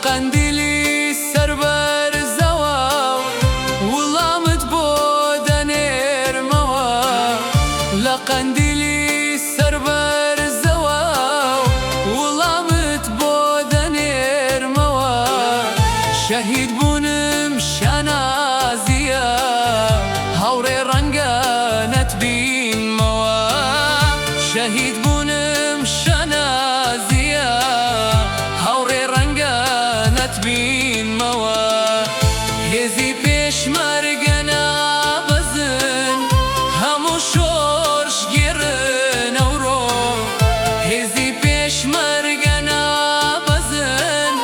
قەندیلی سەر بەرزەوە وڵامت بۆ دەنێرمەوە. لە قەندیلی سەر بەرزەوە وڵامت بۆ دەنێرمەوە. شەهید بوونم شانازییە، هاوڕێ ڕەنگە نەتبینمەوە. شەهید بوونم شانازییە، هاوڕێ ڕەنگە نەتبینمەوە. هێزی پێشمەرگە نابەزن، هەموو شۆڕشگێڕن ئەوڕۆ. هێزی پێشمەرگە نابەزن،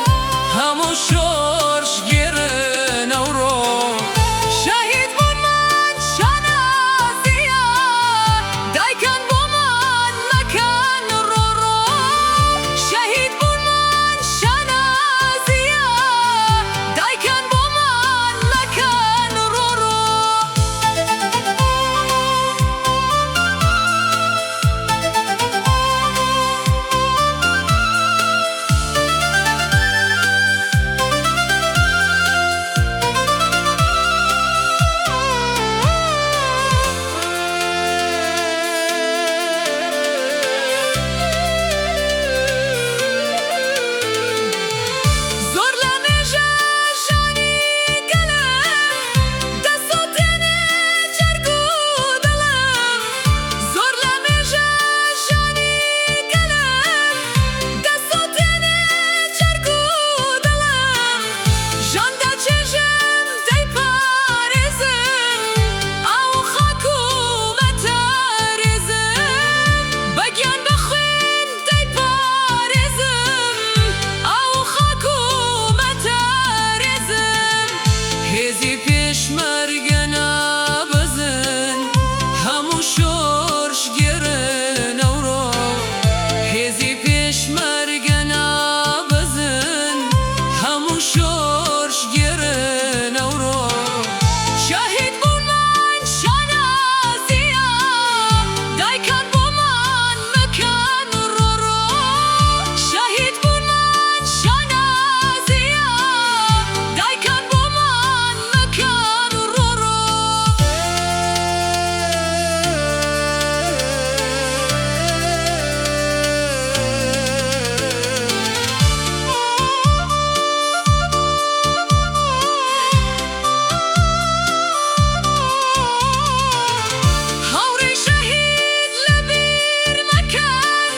هەموو شۆڕشگێڕن ئەوڕۆ. شەهید بوونمان شانازییە، دایکان بۆمان مەکەن ڕۆڕۆ. شەهید بوونمان شانازییە، دایکان بۆمان مەکەن ڕۆڕۆ. زۆر لە مێژە ژانی گەلم دەسوتێنێ جەرگ و دڵم. زۆر لە مێژە ژانی گەلم دەسوتێنێ جەرگ و دڵم. ژان دەچێژم دەیپارێزم، ئاو و خاک و مەتەرێزم. بە گیان بە خوێن دەیپارێزم، ئاو و خاک و مەتەرێزم. هێزی پێشمەرگە نابەزن، هەموو شۆڕشگێڕن ئەوڕۆ. هێزی پێشمەرگە نابەزن، هەموو شۆڕشگێڕن ئەوڕۆ. شەهید بوونمان شانازییە، دایکان بۆمان مەکەن ڕۆڕۆ. شەهید بوونمان شانازییە، دایکان بۆمان مەکەن ڕۆڕۆ. هاوڕێی شەهید لەبیر مەکەن،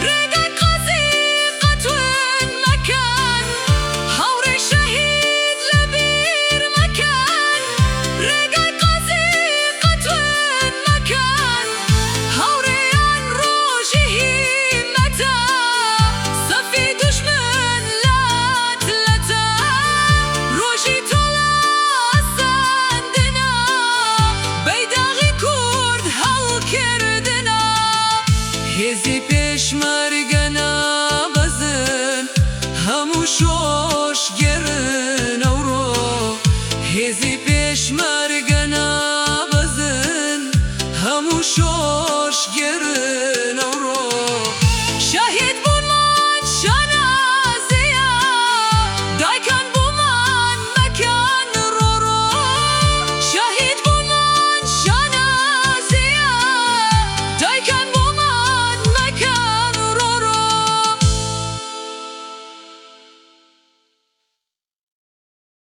ڕێگای قازی قەت ون مەکەن. هاوڕێی شەهید لەبیر مەکەن، ڕێگای قازی قەت ون مەکەن. هاوڕێیان ڕۆژی هیمەتە، سەفی دوژمن لەت لەتە. ڕۆژی تۆڵە ئەسەندنە، بەیداغی کورد هەڵکردنە. هێزی